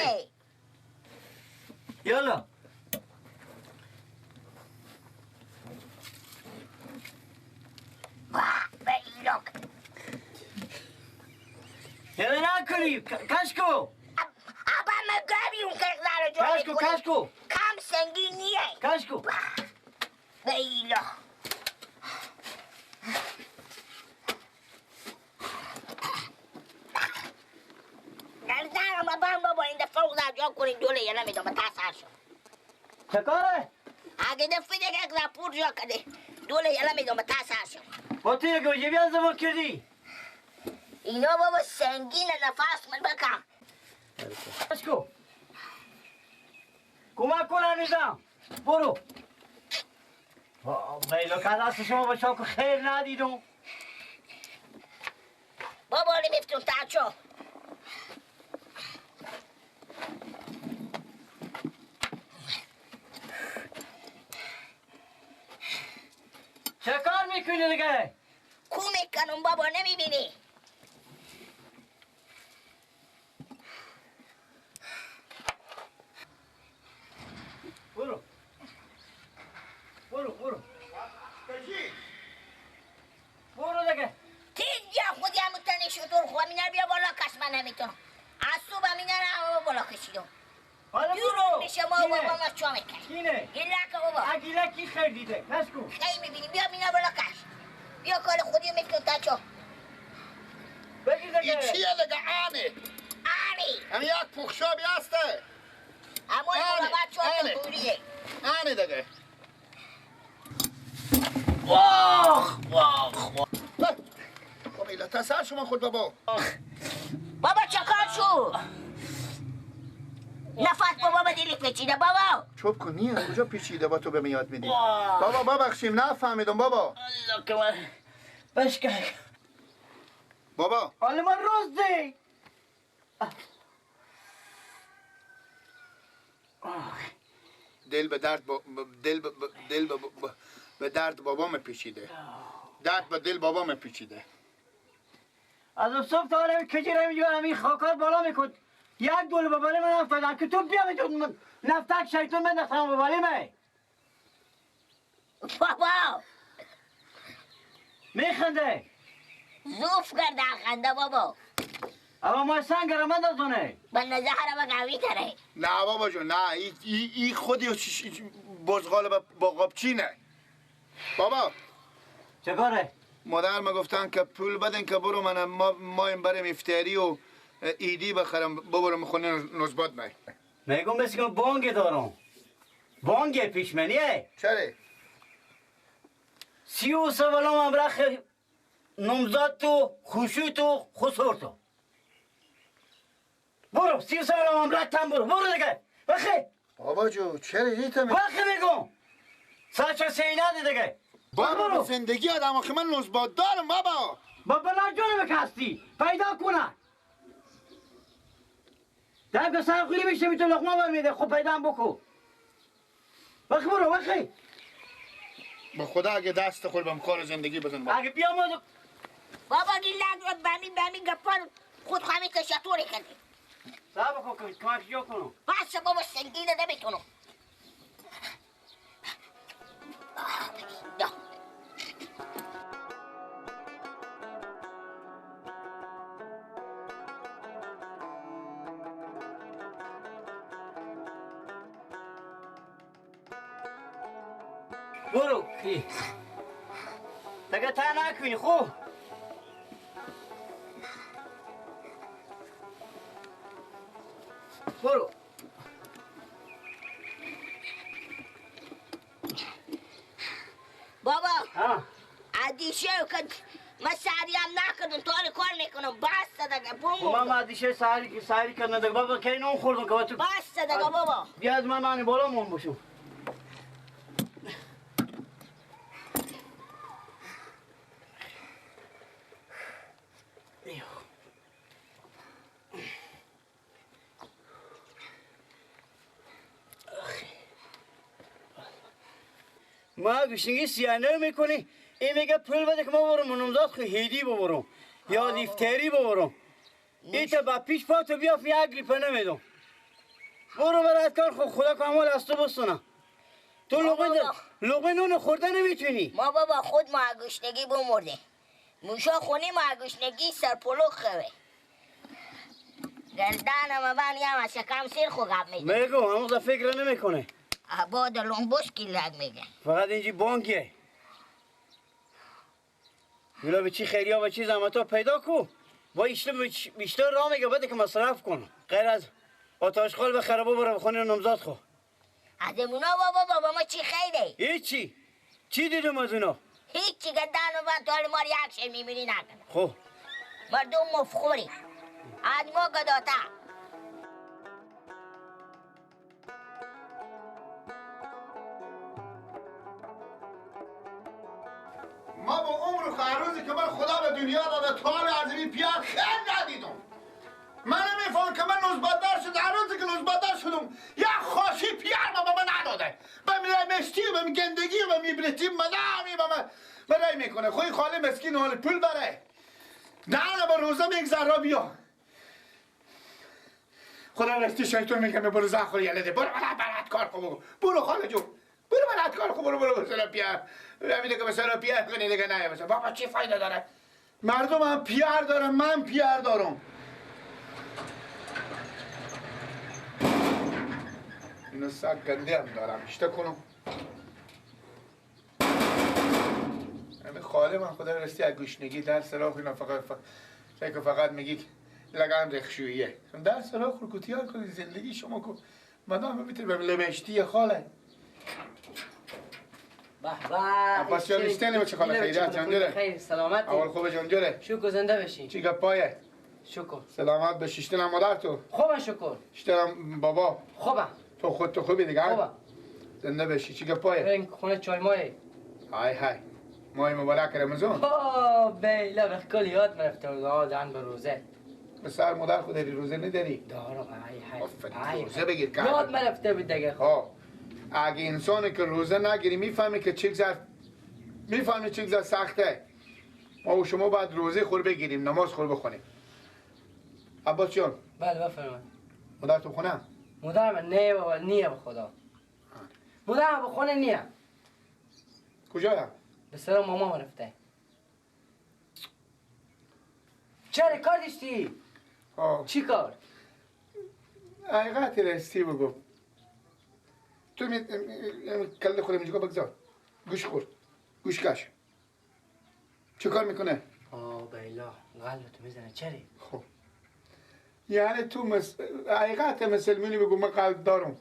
دیگه. یالا یالا نکنی کشکو. ابا من گاوی اون که رو کشکو کشکو کم سنگینیه کشکو. بیلا گردنم ابا بابا این دفعه اغزر جا کنین دوله یه نمیدونم تاثر شد. چه کاره؟ اگه دفعه دیگه اغزر پور جا کرده دوله یه نمیدونم تاثر شد. با تو یک وجبی از زمان کردی؟ اینا بابا سنگینه نفس من بکن. کشکو کمک کن هنوزم برو. بیلا که دست شما با چاکو خیر ندیدم. بابا نمیفتون تاچو. چه کار میکنی دیگه؟ کو میکنم بابا نمیبینی؟ برو برو برو برو دیگه. تیجا خودی همون تنی شطور خواهم اینا بیا بالا کش من نمیتونم. از صبح اینا رو بالا کشیدم. حالا برو. میشه ما بابا ما چا میکنیم. کینه؟ گیلک بابا. گیلک کی خیر دیده؟ کش کو. خیلی میبینی بیا اینا بالا کش. بیا کار خودی میکنم تا چو. بگیر دیگه. این چیه دیگه آنه؟ آنی. همین یک پخشابی هسته. اما این بابا چا توریه. آنه دیگه. واخ واخ واخ. بابا ایلا تسر شما خود بابا. بابا چکار شو؟ نفس بابا به دلی پیچیده بابا. چوب کن نیه کجا پیچیده با تو به میاد میدی؟ بابا ببخشیم نفهمیدم بابا. الله که من بشکر. بابا. حالا من روز دی. دل به درد با دل به دل به درد بابام پیچیده. درد به دل بابام پیچیده. از صبح تا حالا کجی رو می‌برم این خاکار بالا میکند. یک دول به بالای من افتادم که تو بیا میتون نفتک شیطون بنداختم به بالای من. بابا میخنده. زوف کرده خنده بابا. اما ما سنگ رو مندازونه. به نظر ما قوی تره. نه بابا جون نه ای خودی بزغال با قابچینه. بابا چه کاره؟ مادر ما گفتن که پول بدن که برو من ما این برم افطاری و ایدی بخرم ببرم خونه نزبات می. میگم بس که بانگ دارم. بانگ پیش منیه. چرا؟ 33 ولام امرخ نمزاد تو خوشو تو خسور تو. برو 33 ولام امرخ تن برو برو دیگه. بخی. بابا جو چرا ریتم؟ بخی میگم. ساچه سینه دیگه. بابا زندگی آدم آخه من نزبات دارم بابا. بابا جونم کستی پیدا کنه. در که سرخوری میشه میتون لقمه برمیده خب پیدا هم بکو. بخی برو بخی. با خدا اگه دست خود بهم کار زندگی بزن بابا. اگه بیا ما بابا گیلک رو بمی بمی گپار خود خواهمی تشتوری کردی. صبر کن کمک جو کنم. بس بابا سنگینه نمیتونم. برو دیگه تا نکنی خوب. برو بابا. ادیشه که من سری هم نکردم تو کار میکنم بس دیگه بوم. من ادیشه سری کردم دیگه بابا کی نون خوردم که تو بس دیگه بابا. بیا از من بالا مون بشو. ما گوشنگی سیانه میکنی این میگه پول بده که ما برم نمزاد خو هیدی ببرم یا لیفتری ببرم. این تا با پیش پا تو بیا فی اگلی پا نمیدم. برو برات کار خو خدا کامل از تو بسونه. تو لقمه نون خورده نمیتونی. ما بابا خود ما گشنگی بمرده. موشا خونی ما گشنگی سرپلو خوه. گردنم من یم از شکم سیر خو گپ میده. میگم همون فکر نمیکنه. باد لنبوش کی لگ میگه. فقط اینجی بانکیه. ولی به چی خیریا و چی زحمتا پیدا کو. با بیشتر راه میگه بده که مصرف کن. غیر از آتاشخال به خرابه برو بخونه نامزاد خو. از اونا بابا ما چی خیره؟ هیچی. چی دیدم از اونا؟ هیچی گردن من تو ما یک شی میبینی نکنه. خب مردم مفخوری. از ما گداتا. ما با عمر خروزی که من خدا به دنیا داده تا حال از این پیار خیلی ندیدم. من نمیفهم که من نوزبادار شدم. هر روزی که نوزبادار شدم یه خاشی پیار ما به من نداده. به مشتی و به گندگی و به میبرتی مدامی به من برای میکنه. خوی خاله مسکین حال پول بره. نه با روزم یک ذره بیا. خدا راستی شیطان میگه برو زن خور یلده. برو برات کار کن. برو خاله جون. برو برات کار کن. برو مثلا پیار. همینه که مثلا پیار کنی دیگه نه مثلا بابا چی فایده داره؟ مردم هم پیار دارم، من پیار دارم. اینو سگ گنده هم دارم. اشته کنم. همین خاله من خدا راستی از گشنگی در سراخ اینا فقط میگی لگن رخشوییه. در سراخ رو کتیار کنی زندگی شما کو مدام ببینید به لمشتی خاله. به به عباس جان اشتنی بچه خاله خیریت جان جوره. خیر سلامت. اول خوب جان جوره. شکر زنده بشین. چی گپ پایه؟ شکر. سلامت بشی. اشتنم مادر تو. خوبم شکر. اشتنم بابا. خوبم. تو خود تو خوبی دیگه؟ خوبم. زنده بشی. چی گپ پایه؟ بریم خونه چای مای. های های. ماه مبارک رمضان. اوه بیلا بخکل یاد مرفته دهن به روزه. به سر مادر خود داری روزه نداری؟ دارم. های های. روزه بگیر که یاد مرفته بود دیگه. ها اگه انسانی که روزه نگیری میفهمی که چه گذر میفهمی چه گذر سخته. ما و شما باید روزه خور بگیریم، نماز خور بخونیم. عباس جان. بله بفرمایید. مادر تو خونه؟ مادر من نه بابا نیه به خدا. مادرم به خونه نیه. کجا؟ به سر ماما رفته. چرا کار داشتی؟ چی کار؟ حقیقت راستی بگو. تو می کله خودم اینجا بگذار. گوش خور. گوش کش. چه کار میکنه؟ آه بیلا قلب تو میزنه چرا؟ خب یعنی تو حقیقت مسلمونی بگو من قلب دارم.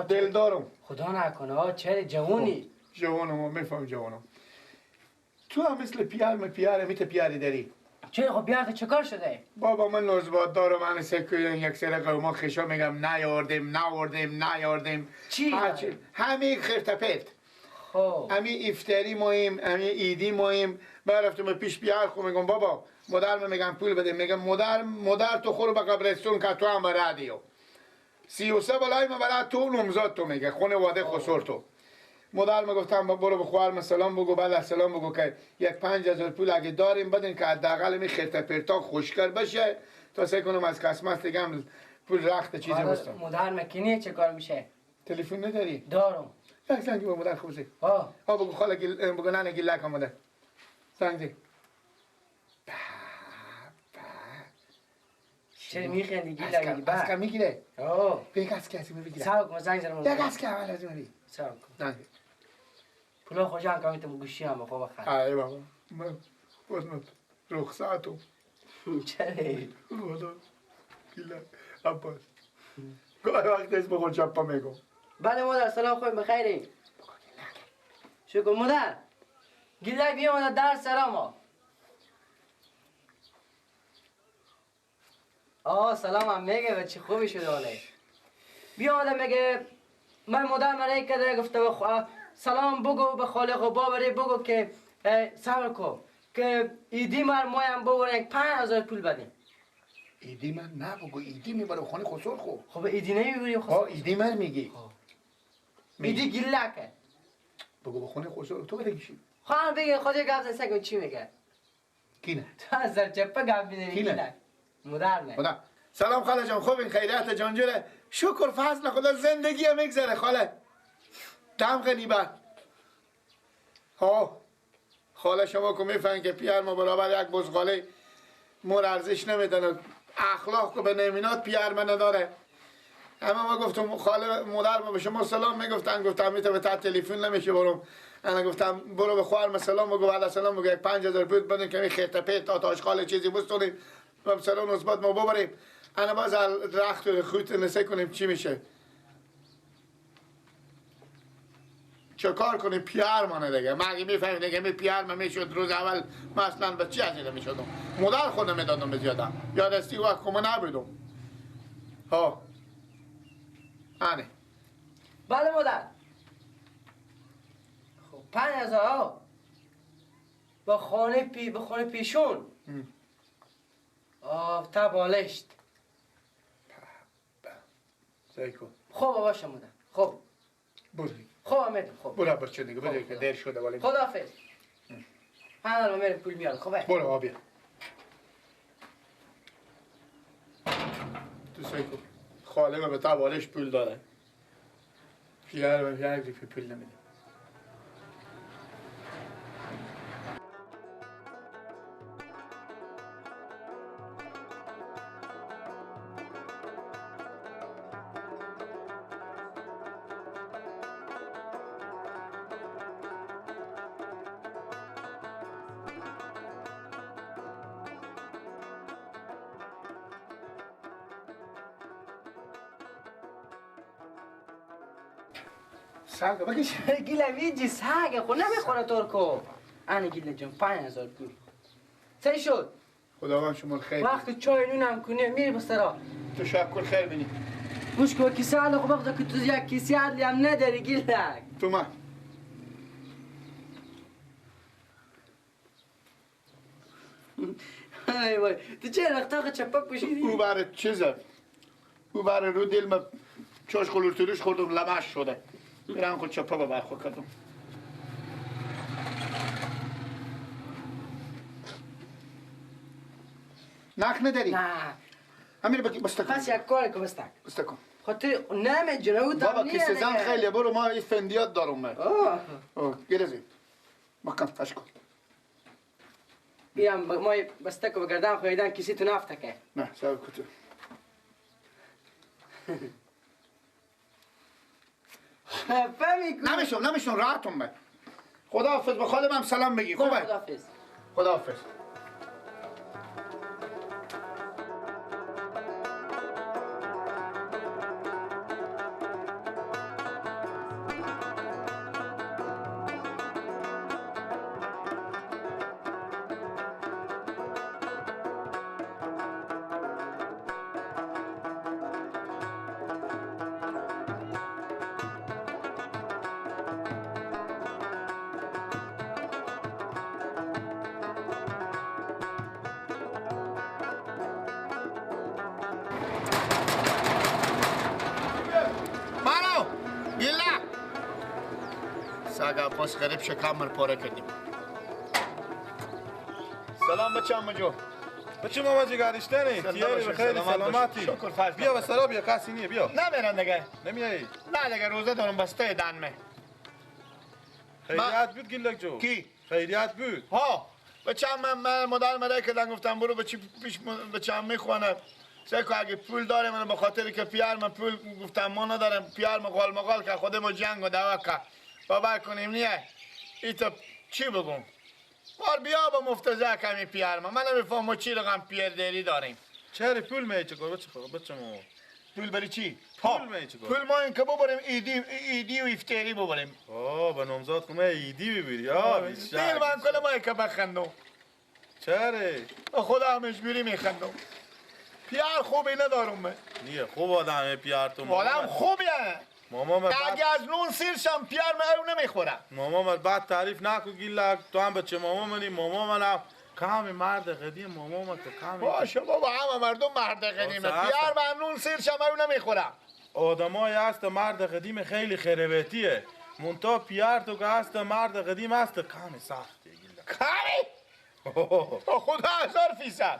دل دارم. خدا نکنه. آه چرا جوونی؟ جوانم میفهم جوانم. تو هم مثل پیار پیار میت پیاری داری. چرا خب پیار چه کار شده؟ بابا من نوزباد دارم. من سکوی یک سر قوما خشا میگم نیاوردیم نیاوردیم نیاوردیم. چی؟ همه خرتپت. خب همه افطاری مایم، همه عیدی مایم. برفتم پیش پیار خو میگم بابا مادر میگم پول بده. میگم مادر تو خور به قبرستون که تو هم رادیو. 33 بالای من برای تو نمزاد تو میگه خانواده خسر تو. مادر میگفتم برو به خواهرم سلام بگو، بعد از سلام بگو که یک 5000 پول اگه داریم بدین که حداقل می خرت پرتا خوشکر بشه تا سعی کنم از قسمت دیگه هم پول رخت چیزی بستم. مادر مکنی چه کار میشه؟ تلفن نداری؟ دارم. یک زنگ به مادر خوزی. ها بگو خاله بگو ننه گیلک آمده. زنگ دی. چرا میخندی گیلک؟ از کم میگیره. آه یک از کسی میگیره. صبر کن زنگ زنم. یک از کم اول از من. صبر کن. زنگ. پولا خوش هم کمیتم گوشی هم بخوا بخر. ای بابا من باز رخصتم. چرا؟ خدا گیلک عباس گاهی وقت اسم خود چپا میگم. بله مادر سلام خوب بخیری. شکر مادر. گیلک بیا مادر در سلام. آه سلام هم میگه چه خوبی شده حاله. بیا مادر میگه من مادر مرای کرده گفته سلام بگو به خالق و بابری بگو که صبر کن که ایدی مر مایم ببره یک 5000 پول بدیم. ایدی من نه بگو ایدی میبره خانه خسر خو. خب ایدی نمیبری خسر. آه ایدی من میگی. ایدی گیلکه. بگو به خانه خسر تو بده گیشی. خواهم بگه خود گپ زن سگم چی میگه؟ کینه. تو از در چپه گپ میزنی کینه. مادر نه. مادر سلام خاله جان، خوب این خیریت جان جوره؟ شکر فضل خدا زندگی هم میگذره خاله. دم غنیبت. ها خاله شما که میفهمین که پیر ما برابر یک بزغاله مور ارزش نمیدن، اخلاق که به نمینات پیر من نداره. اما ما گفتم خاله مادر ما به شما سلام میگفتن، گفتم میتونم به تا تلفن نمیشه برم. انا گفتم برو به خواهر سلام بگو، بعد سلام بگو یک 5000 پول بدین که می خیرت پیت تا آشغال چیزی بستونیم و سلام نسبت ما ببریم. انا باز رخت و خوت نسه کنیم چی میشه؟ چه کار کنیم؟ پیار مانه دیگه. ما اگه میفهمیم دیگه می پیار ما میشد روز اول ما اصلا به چی ازیده میشدم؟ مادر خودم میدادم به زیادم. یاد استی وقت خو ما نبودم. ها آنه. بله مادر. خب 5000 با خانه پی به خانه پیشون. آه تا بالشت. سایکو. خب باشه مادر. خب. برو. خب آمد خب. برو بچه دیگه بده که دیر شده ولی. خداحافظ. حالا میرم پول میارم. خب برو آبیا. تو سایکو. خاله به تا بالش پول داره. پیار من یک پول نمیده. سگ بکش. گیله ویجی سگ خود نمیخوره ترکو. انا گیله جان 5000 پول. چه شد؟ خداوند شما خیر. وقت چای نونم کنی میری بسرا. تشکر خیر بینی. گوش کن کیسه علی خب بخدا که تو یک کیسه علی هم نداری گیلک. تو من. ای وای تو چه رختاق چپک پوشیدی؟ او بر چیزه؟ او بر رو دل ما چاش خلورتروش خوردم لمش شده. میرم خود چپا به برخورد کردم. نخ نداری؟ نه. همین بگی بسته کن. پس یک کار کن بسته. بسته کن. خاطر نمیجنه او بابا کیسه زن خیلی برو ما این فندیات دارم من. آه. گرزی. مکان فش کن. بیام ما بسته کن بگردم خویدن کیسه تو نفته که. نه سر کتو. نمیشم نمیشم راحتم بده. خداحافظ به خالم هم سلام بگی. خوبه؟ خداحافظ. خداحافظ. پاس غریب شکم پاره کردیم. سلام بچه عمو جو. بچه ماما جگرشتنی تیاری بخیر سلامتی. شکر فضل. بیا به سرا بیا کسی نیه بیا. نمیرن دیگه. نمیایی؟ نه دیگه روزه دارم بسته دنمه. خیریت بود گیلک جو. کی؟ خیریت بود. ها بچه من مادر مرا کردن گفتم برو بچه پیش بچه هم میخوانه. سه که اگه پول داره من به خاطر که پیار من پول گفتم ما ندارم پیار من قال مقال که خودمو جنگ و دعوا که باور کنیم نیه. ایتا چی بگم؟ بار بیا با مفتزه کمی پیار ما. من نمیفهم ما چی رقم پیر دیری داریم. چرا پول می چه کار بچه بچه ما؟ پول برای چی؟ پول می چه کار؟ پول ما این که ببریم ایدی و افطاری ببریم. آه به نامزاد خو ایدی ببری. آه بیشتر. دل من کل ما که بخندم. چرا؟ خدا همش بیری میخندم. پیار خوبی ندارم من. نیه خوب آدمه پیار تو. آدم خوبیه. ماما من اگه از نون سیر شم پیار من او نمیخورم. ماما من بعد تعریف نکو گیلک تو هم بچه ماما منی ماما منم کام مرد قدیم ماما من تو کام باشه بابا همه مردم مرد قدیمه پیار من نون سیر شم او نمیخورم. آدمای هست مرد قدیم خیلی خربتیه مونتا پیار تو که هست مرد قدیم هست کام سخته گیلک. کامی؟ خدا 1000%.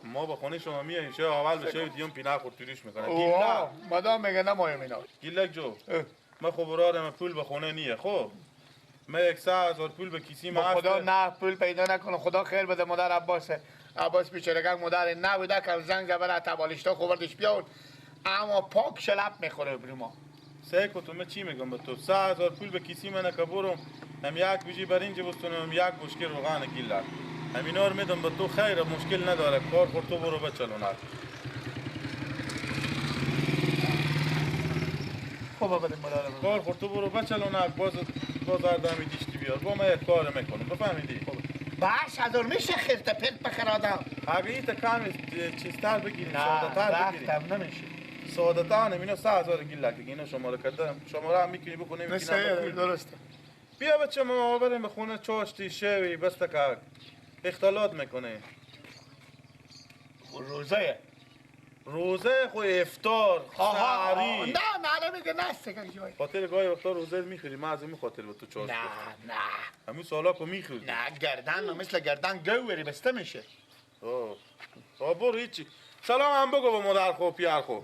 ما با خونه شما میاییم شو اول بشه دیوم پینه خورد توریش میکنه. گیلک مادام میگه نمایم اینا. گیلک جو ما خب برادرم پول به خونه نیه. خب ما 100,000 پول به کیسی ما خدا نه پول پیدا نکنه، خدا خیر بده مادر عباسه. عباس بیچاره مادر نبوده که زنگ زبر تبالشتا خوردش بیاون، اما پاک شلپ میخوره برو ما. سه کو تو من چی میگم به تو؟ 3,000 پول به کیسی من که برم هم یک بجی برنج بستونم یک بشکه روغن گیلک همینا رو میدم به تو، خیر مشکل نداره، کار خور تو برو بچلونک. خب بدیم مادرم کار خور تو برو بچلونک، باز باز هر دیشتی بیار با من یک کار میکنم، بفهمیدی؟ 8,000 میشه خرت پرت بخیر آدم. اگه این تا کم چیزتر بگیریم، ساده تر بگیریم. نه نمیشه. ساده تر اینا 3,000 گیلک دیگه، اینا شماره کردم. شماره هم میکنی بکنی میکنی. درسته. بیا بچه ما بریم به خونه چاشتی شوی بس تکک اختلاط میکنه. روزه روزه خو افطار سحری. نه نه میگه نه که جای خاطر گاهی وقتا روزه میخوری، من از این خاطر به تو چاش. نه نه همین سالا کو میخوری. نه گردن مثل گردن گوری بسته میشه. آه برو هیچی. سلام هم بگو به مادر خو پیار خو.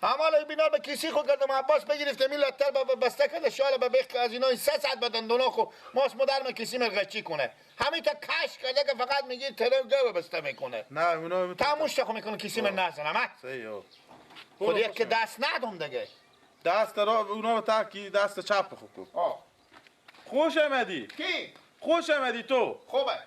همالا بینا به کیسی خو کردم عباس بگرفته می لتر بسته کرده شال به بخ از اینا 3 ساعت بدن دونا خو ماس مادر من کیسی مرغچی کنه. همین تا کش کرده که فقط میگی ترم گو بسته میکنه. نه اونا تموش خو میکنه کیسی من نزنم. صحیح. خود یک که دست ندم دیگه. دست را اونا تا کی دست چپ خو کو. خوش آمدی. کی؟ خوش آمدی تو. خوبه.